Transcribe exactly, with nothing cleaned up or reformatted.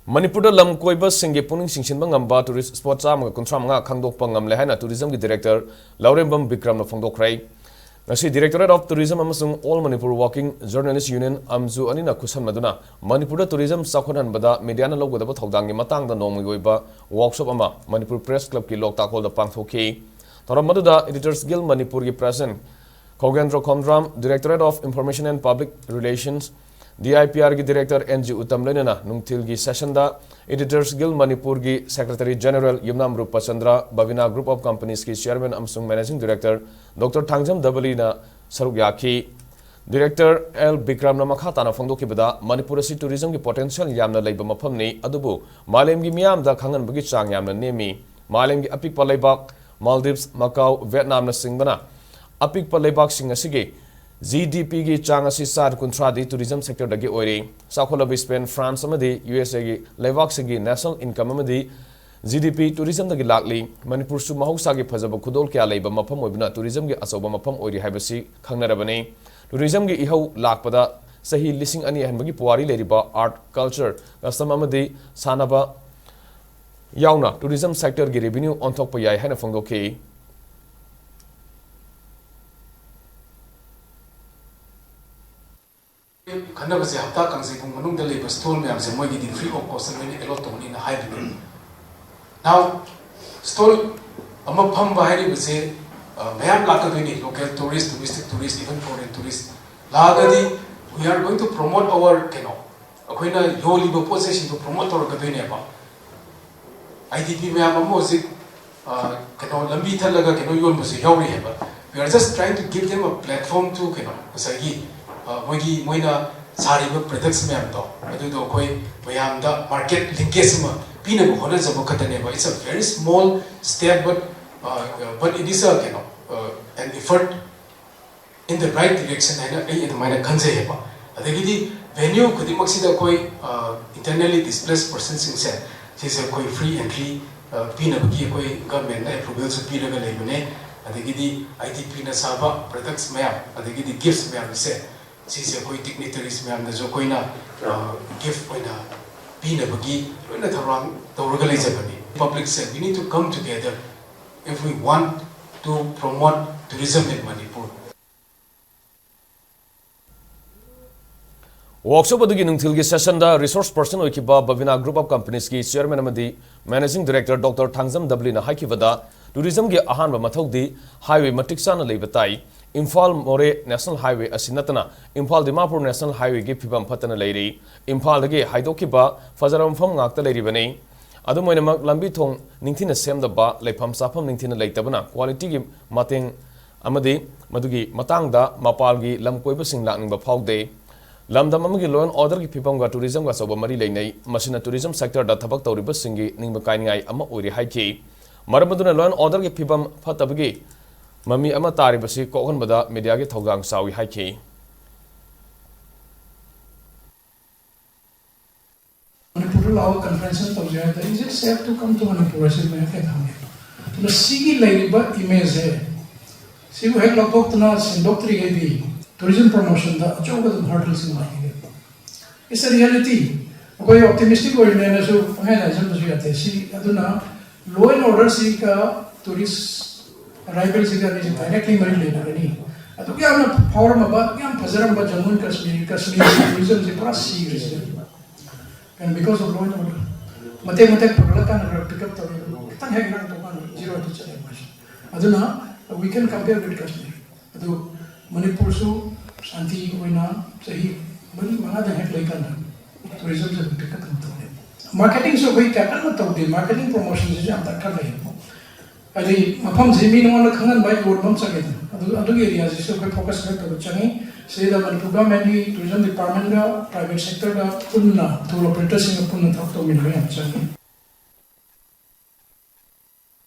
ꯃꯅꯤꯄꯨꯔꯗ ꯂꯝ ꯀꯣꯏꯕꯁꯤꯡꯒꯤ ꯄꯨꯛꯅꯤꯡ ꯆꯤꯡꯁꯤꯟꯕ ꯉꯝꯕ tourist spot ꯆꯥꯝꯃꯒ ꯀꯨꯟꯊ꯭ꯔꯥ ꯃꯉꯥ ꯈꯪꯗꯣꯛꯄ ꯉꯝꯂꯦ ꯍꯥꯏꯅ tourismꯒꯤ director ꯂꯧꯔꯦꯝꯕꯝ ꯕꯤꯀ꯭ꯔꯝꯅ ꯐꯣꯡꯗꯣꯛꯈ꯭ꯔꯦ꯫ ꯉꯁꯤ Directorate of Tourism ꯑꯃꯁꯨꯡ All Manipur Working Journalist Union, ꯑꯝꯖꯨ, ꯑꯅꯤꯅ ꯈꯨꯠꯁꯝꯅꯗꯨꯅ ꯃꯅꯤꯄꯨꯔꯗ tourism ꯆꯥꯎꯈꯠꯍꯟꯕꯗ mediaꯅ ꯂꯧꯒꯗꯕ ꯊꯧꯗꯥꯡꯒꯤ ꯃꯇꯥꯡꯗ ꯅꯣꯡꯃꯒꯤ ꯑꯣꯏꯕ workshop ꯑꯃ ꯃꯅꯤꯄꯨꯔ Press Clubꯀꯤ ꯂꯣꯛꯇꯥꯛ ꯍꯣꯜꯗ ꯄꯥꯡꯊꯣꯛꯈꯤ꯫ ꯊꯧꯔꯝ ꯑꯗꯨꯗ Editors Guild ꯃꯅꯤꯄꯨꯔꯒꯤ President Khogendra Khomdram, Directorate of Information and Public Relations, DIPRꯒꯤ director ꯑꯦꯟ ꯖꯤ ꯎꯇꯝ ꯂꯣꯏꯅꯅ ꯅꯨꯡꯊꯤꯜꯒꯤ sessionꯗ Editors Guild ꯃꯅꯤꯄꯨꯔꯒꯤ Secretary General Yumnam ꯔꯨꯄꯆꯟꯗ꯭ꯔ, Bhavina Group of Companiesꯀꯤ chairman ꯑꯃꯁꯨꯡ managing director Doctor ꯊꯥꯡꯖꯝ ꯗꯕꯂꯤꯅ ꯁꯔꯨꯛ ꯌꯥꯈꯤ꯫ Director ꯑꯦꯜ ꯕꯤꯀ꯭ꯔꯝꯅ ꯃꯈꯥ ꯇꯥꯅ ꯐꯣꯡꯗꯣꯛꯈꯤꯕꯗ, ꯃꯅꯤꯄꯨꯔ ꯑꯁꯤ tourismꯒꯤ potential ꯌꯥꯝꯅ ꯂꯩꯕ ꯃꯐꯝꯅꯤ, ꯑꯗꯨꯕꯨ ꯃꯥꯂꯦꯝꯒꯤ ꯃꯤꯌꯥꯝꯗ ꯈꯪꯍꯟꯕꯒꯤ ꯆꯥꯡ ꯌꯥꯝꯅ ꯅꯦꯝꯃꯤ꯫ ꯃꯥꯂꯦꯝꯒꯤ ꯑꯄꯤꯛꯄ ꯂꯩꯕꯥꯛ Maldives, Macau, Vietnamꯅꯆꯤꯡꯕꯅ ꯑꯄꯤꯛꯄ ꯂꯩꯕꯥꯛꯁꯤꯡ ꯑꯁꯤꯒꯤ GDPꯒꯤ ꯆꯥꯡ ꯑꯁꯤ ꯆꯥꯗ ꯀꯨꯟꯊ꯭ꯔꯥꯗꯤ tourism sectorꯗꯒꯤ ꯑꯣꯏꯔꯤ꯫ ꯆꯥꯎꯈꯠꯂꯕ Spain, France ꯑꯃꯗꯤ USAꯒꯤ ꯂꯩꯕꯥꯛꯁꯤꯡꯒꯤ national income ꯑꯃꯗꯤ GDP tourismꯗꯒꯤ ꯂꯥꯛꯂꯤ꯫ ꯃꯅꯤꯄꯨꯔꯁꯨ ꯃꯍꯧꯁꯥꯒꯤ ꯐꯖꯕ ꯈꯨꯗꯣꯜ ꯀꯌꯥ ꯂꯩꯕ ꯃꯐꯝ ꯑꯣꯏꯕꯅ tourismꯒꯤ ꯑꯆꯧꯕ ꯃꯐꯝ ꯑꯣꯏꯔꯤ ꯍꯥꯏꯕꯁꯤ ꯈꯪꯅꯔꯕꯅꯤ꯫ Tourismꯒꯤ ꯏꯍꯧ ꯂꯥꯛꯄꯗ ꯆꯍꯤ ꯂꯤꯁꯤꯡ ꯑꯅꯤ ꯑꯍꯟꯕꯒꯤ ꯄꯨꯋꯥꯔꯤ ꯂꯩꯔꯤꯕ art, culture, custom ꯑꯃꯗꯤ ꯁꯥꯟꯅꯕ ꯌꯥꯎꯅ tourism sectorꯒꯤ revenue ꯑꯣꯟꯊꯣꯛꯄ ꯌꯥꯏ ꯍꯥꯏꯅ ꯐꯣꯡꯗꯣꯛꯈꯤ꯫ ꯈꯟꯅꯕꯁꯦ ꯍꯞꯇꯥ ꯀꯥꯡꯖꯩꯕꯨꯡ ꯃꯅꯨꯡꯗ ꯂꯩꯕ stall ꯃꯌꯥꯝꯁꯦ ꯃꯣꯏꯒꯤꯗꯤ free of cost ꯂꯣꯏꯅ allot ꯇꯧꯅꯤꯅ ꯍꯥꯏꯕꯅꯤ꯫ Now, stall ꯑꯃ ꯐꯝꯕ ꯍꯥꯏꯔꯤꯕꯁꯦ, ꯑ, ꯃꯌꯥꯝ ꯂꯥꯛꯀꯗꯣꯏꯅꯤ, local tourist, domestic tourist, even foreign tourist ꯂꯥꯛꯑꯒꯗꯤ we are going to promote our ꯀꯩꯅꯣ, ꯑꯩꯈꯣꯏꯅ ꯌꯣꯜꯂꯤꯕ ꯄꯣꯠ ꯆꯩꯁꯤꯡꯗꯣ promote ꯇꯧꯔꯛꯀꯗꯣꯏꯅꯦꯕ꯫ IDP ꯃꯌꯥꯝ ꯑꯃ ꯍꯧꯖꯤꯛ, ꯑ, ꯀꯩꯅꯣ, ꯂꯝꯕꯤ ꯊꯠꯂꯒ ꯀꯩꯅꯣ ꯌꯣꯟꯕꯁꯨ ꯌꯥꯎꯔꯤ ꯍꯥꯏꯕ꯫ We are just trying to give them a platform to ꯀꯩꯅꯣ, ꯉꯁꯥꯏꯒꯤ, ꯑ, ꯃꯣꯏꯒꯤ, ꯃꯣꯏꯅ ꯁꯥꯔꯤꯕ products ꯃꯌꯥꯝꯗꯣ ꯑꯗꯨꯗꯣ ꯑꯩꯈꯣꯏ ꯃꯌꯥꯝꯗ market linkage ꯑꯃ ꯄꯤꯅꯕ ꯍꯣꯠꯅꯖꯕ ꯈꯛꯇꯅꯦꯕ꯫ It's a very small step, but, uh, but it is a, ꯀꯩꯅꯣ, uh, an effort in the right direction ꯍꯥꯏꯅ ꯑꯩ ꯑꯗꯨꯃꯥꯏꯅ ꯈꯟꯖꯩꯌꯦꯕ꯫ ꯑꯗꯒꯤꯗꯤ venue ꯈꯨꯗꯤꯡꯃꯛꯁꯤꯗ ꯑꯩꯈꯣꯏ, uh, internally displaced personꯁꯤꯡꯁꯦ, ꯁꯤꯁꯦ ꯑꯩꯈꯣꯏ free entry, uh, ꯄꯤꯅꯕꯒꯤ ꯑꯩꯈꯣꯏ governmentꯅ approvalꯁꯨ ꯄꯤꯔꯒ ꯂꯩꯕꯅꯦ꯫ ꯑꯗꯒꯤꯗꯤ IDPꯅ ꯁꯥꯕ products ꯃꯌꯥꯝ, ꯑꯗꯒꯤꯗꯤ gifts ꯃꯌꯥꯝꯁꯦ, ꯁꯤꯁꯦ ꯑꯩꯈꯣꯏ dignitaries ꯃꯌꯥꯝꯗꯁꯨ ꯑꯩꯈꯣꯏꯅ, ꯑ, gift ꯑꯣꯏꯅ ꯄꯤꯅꯕꯒꯤ ꯂꯣꯏꯅ ꯊꯧꯔꯥꯡ ꯇꯧꯔꯒ ꯂꯩꯖꯕꯅꯤ꯫ Public say, we need to come together if we want to promote tourism in Manipur. Workshop ꯑꯗꯨꯒꯤ ꯅꯨꯡꯊꯤꯜꯒꯤ ꯁꯦꯁꯟꯗ ꯔꯤꯁꯣꯔꯁ ꯄꯔꯁꯟ ꯑꯣꯏꯈꯤꯕ ꯕꯕꯤꯅꯥ ꯒ꯭ꯔꯨꯞ ꯑꯣꯐ ꯀꯝꯄꯅꯤꯁꯀꯤ ꯆꯤꯌꯔꯃꯦꯟ ꯑꯃꯗꯤ ꯃꯦꯅꯦꯖꯤꯡ ꯗꯤꯔꯦꯛꯇꯔ ꯗꯣꯛꯇꯔ ꯊꯥꯡꯖꯝ ꯗꯕꯂꯤꯅ ꯍꯥꯏꯈꯤꯕꯗ, ꯇꯨꯔꯤꯖꯝꯒꯤ ꯑꯍꯥꯟꯕ ꯃꯊꯧꯗꯤ ꯍꯥꯏꯋꯦ ꯃꯇꯤꯛ ꯆꯥꯅ ꯂꯩꯕ ꯇꯥꯏ꯫ ꯏꯝꯐꯥꯜ ꯃꯣꯔꯦ ꯅꯦꯁꯅꯦꯜ ꯍꯥꯏꯋꯦ ꯑꯁꯤ ꯅꯠꯇꯅ ꯏꯝꯐꯥꯜ ꯗꯤꯃꯥꯄꯨꯔ ꯅꯦꯁꯅꯦꯜ ꯍꯥꯏꯋꯦꯒꯤ ꯐꯤꯕꯝ ꯐꯠꯇꯅ ꯂꯩꯔꯤ꯫ ꯏꯝꯐꯥꯜꯗꯒꯤ ꯍꯥꯏꯗꯣꯛꯈꯤꯕ ꯐꯖꯔꯕ ꯃꯐꯝ ꯉꯥꯛꯇ ꯂꯩꯔꯤꯕꯅꯤ꯫ ꯑꯗꯨꯝ ꯑꯣꯏꯅꯃꯛ, ꯂꯝꯕꯤ ꯊꯣꯡ ꯅꯤꯡꯊꯤꯅ ꯁꯦꯝꯗꯕ, ꯂꯩꯐꯝ ꯆꯥꯐꯝ ꯅꯤꯡꯊꯤꯅ ꯂꯩꯇꯕꯅ ꯀ꯭ꯋꯥꯂꯤꯇꯤꯒꯤ ꯃꯇꯦꯡ ꯑꯃꯗꯤ ꯃꯗꯨꯒꯤ ꯃꯇꯥꯡꯗ ꯃꯄꯥꯟꯒꯤ ꯂꯝ ꯀꯣꯏꯕꯁꯤꯡ ꯂꯥꯛꯅꯤꯡꯕ ꯐꯥꯎꯗꯦ꯫ ꯂꯝꯗꯝ ꯑꯃꯒꯤ law and order ꯒꯤ ꯐꯤꯕꯝꯒ ꯇꯨꯔꯤꯖꯝꯒ ꯑꯆꯧꯕ ꯃꯔꯤ ꯂꯩꯅꯩ꯫ ꯃꯁꯤꯅ ꯇꯨꯔꯤꯖꯝ ꯁꯦꯛꯇꯔꯗ ꯊꯕꯛ ꯇꯧꯔꯤꯕꯁꯤꯡꯒꯤ ꯅꯤꯡꯕ ꯀꯥꯏꯅꯤꯡꯉꯥꯏ ꯑꯃ ꯑꯣꯏꯔꯦ ꯍꯥꯏꯈꯤ꯫ ꯃꯔꯝ ꯑꯗꯨꯅ law and order ꯒꯤ ꯐꯤꯕꯝ ꯐꯠꯇꯕꯒꯤ ꯃꯃꯤ ꯑꯃ ꯇꯥꯔꯤꯕꯁꯤ ꯀꯣꯛꯍꯟꯕꯗ ꯃꯤꯗꯤꯌꯥꯒꯤ ꯊꯧꯗꯥꯡ ꯆꯥꯎꯏ ꯍꯥꯏꯈꯤ꯫ ꯃꯅꯤꯄꯨꯔꯗ ꯂꯥꯛꯑꯣ, ꯀꯟꯐꯔꯦꯟꯁ ꯑꯃ ꯇꯧꯁꯦ ꯍꯥꯏꯕꯗ, "Is it safe to come to Manipur?" ꯍꯥꯏꯁꯦ ꯃꯌꯥꯝ ꯍꯦꯛ ꯍꯪꯉꯦ꯫ ꯑꯗꯨꯅ ꯁꯤꯒꯤ ꯂꯩꯔꯤꯕ ꯏꯃꯦꯖꯁꯦ, ꯁꯤꯕꯨ ꯍꯦꯛ ꯂꯧꯊꯣꯛꯇꯅ ꯁꯦꯡꯗꯣꯛꯇ꯭ꯔꯤꯉꯩꯗꯤ ꯇꯨꯔꯤꯖꯝ ꯄ꯭ꯔꯃꯣꯁꯟꯗ ꯑꯆꯧꯕ ꯑꯗꯨꯝ ꯍꯔꯗꯜꯁ ꯑꯃ ꯂꯥꯛꯏꯅꯦꯕ꯫ It's a reality. ꯑꯩꯈꯣꯏ ꯑꯣꯞꯇꯤꯃꯤꯁꯇꯤꯛ ꯑꯣꯏꯔꯤꯅꯦꯅꯁꯨ ꯄꯪꯍꯥꯏ ꯍꯥꯏꯖꯟꯕꯁꯨ ꯌꯥꯗꯦ꯫ ꯁꯤ ꯑꯗꯨꯅ law and order ꯁꯤꯒ ꯇꯨꯔꯤꯁ ꯑꯔꯥꯏꯚꯦꯜꯁꯤꯒ ꯑꯅꯤꯁꯤ ꯗꯥꯏꯔꯦꯛꯂꯤ ꯃꯔꯤ ꯂꯩꯅꯒꯅꯤ꯫ ꯑꯗꯨꯛ ꯌꯥꯝꯅ ꯐꯥꯎꯔꯝꯃꯕ, ꯑꯗꯨꯛ ꯌꯥꯝ ꯐꯖꯔꯝꯕ ꯖꯃꯨ ꯑꯦꯟ ꯀꯥꯁꯃꯤꯔ, ꯀꯥꯁꯃꯤꯔꯒꯤ ꯇꯨꯔꯤꯖꯝꯁꯤ ꯄꯨꯔꯥ ꯁꯤꯈ꯭ꯔꯤꯁꯤꯅꯦ꯫ And because of law and order, ꯃꯇꯦꯛ ꯃꯇꯦꯛ ꯐꯒꯠꯂꯀꯥꯟꯗ ꯈꯔ ꯄꯤꯛ ꯑꯞ ꯇꯧꯔꯦ, ꯈꯤꯇꯪ ꯍꯦꯛ ꯏꯔꯥꯡ ꯇꯧꯀꯥꯟꯗ ꯖꯤꯔꯣꯗ ꯆꯠꯂꯦ ꯃꯣꯏꯁꯦ꯫ ꯑꯗꯨꯅ we can compare with Kashmir. ꯑꯗꯨ ꯃꯅꯤꯄꯨꯔꯁꯨ ꯁꯥꯟꯇꯤ ꯑꯣꯏꯅ ꯆꯍꯤ ꯃꯔꯤ ꯃꯉꯥꯗ ꯍꯦꯛ ꯂꯩꯀꯥꯟꯗ ꯇꯨꯔꯤꯖꯝꯁꯦ ꯑꯗꯨꯝ ꯄꯤꯛ ꯑꯞ ꯑꯗꯨꯝ ꯇꯧꯔꯦ꯫ ꯃꯥꯔꯀꯦꯇꯤꯡꯁꯨ ꯑꯩꯈꯣꯏ ꯀꯌꯥ ꯀꯟꯅ ꯇꯧꯗꯦ, ꯃꯥꯔꯀꯦꯇꯤꯡ ꯄ꯭ꯔꯣꯃꯣꯁꯟꯁꯤꯁꯨ ꯌꯥꯝ ꯗꯔꯀꯥꯔ ꯂꯩꯌꯦ꯫ ꯍꯥꯏꯗꯤ ꯃꯐꯝꯁꯤ ꯃꯤ ꯅꯉꯣꯟꯗ ꯈꯪꯍꯟꯕ, ꯌꯣꯟꯕ ꯑꯃ ꯆꯪꯉꯦꯗꯅ, ꯑꯗꯨ, ꯑꯗꯨꯒꯤ ꯑꯦꯔꯤꯌꯥꯁꯤꯁꯨ ꯑꯩꯈꯣꯏ ꯐꯣꯀꯁ ꯈꯔ ꯇꯧꯕ ꯆꯪꯉꯤ꯫ ꯁꯤꯗ ꯃꯅꯤꯄꯨꯔ ꯒꯚꯔꯟꯃꯦꯟꯠꯀꯤ ꯇꯨꯔꯤꯖꯝ ꯗꯤꯄꯥꯔꯠꯃꯦꯟꯠꯀ ꯄ꯭ꯔꯥꯏꯚꯦꯠ ꯁꯦꯛꯇꯔꯒ ꯄꯨꯟꯅ, ꯇꯨꯔ ꯑꯣꯄꯔꯦꯇꯔꯁꯤꯡꯒ ꯄꯨꯟꯅ ꯊꯕꯛ ꯇꯧꯃꯤꯟꯅꯕ ꯌꯥꯝ ꯆꯪꯉꯤ꯫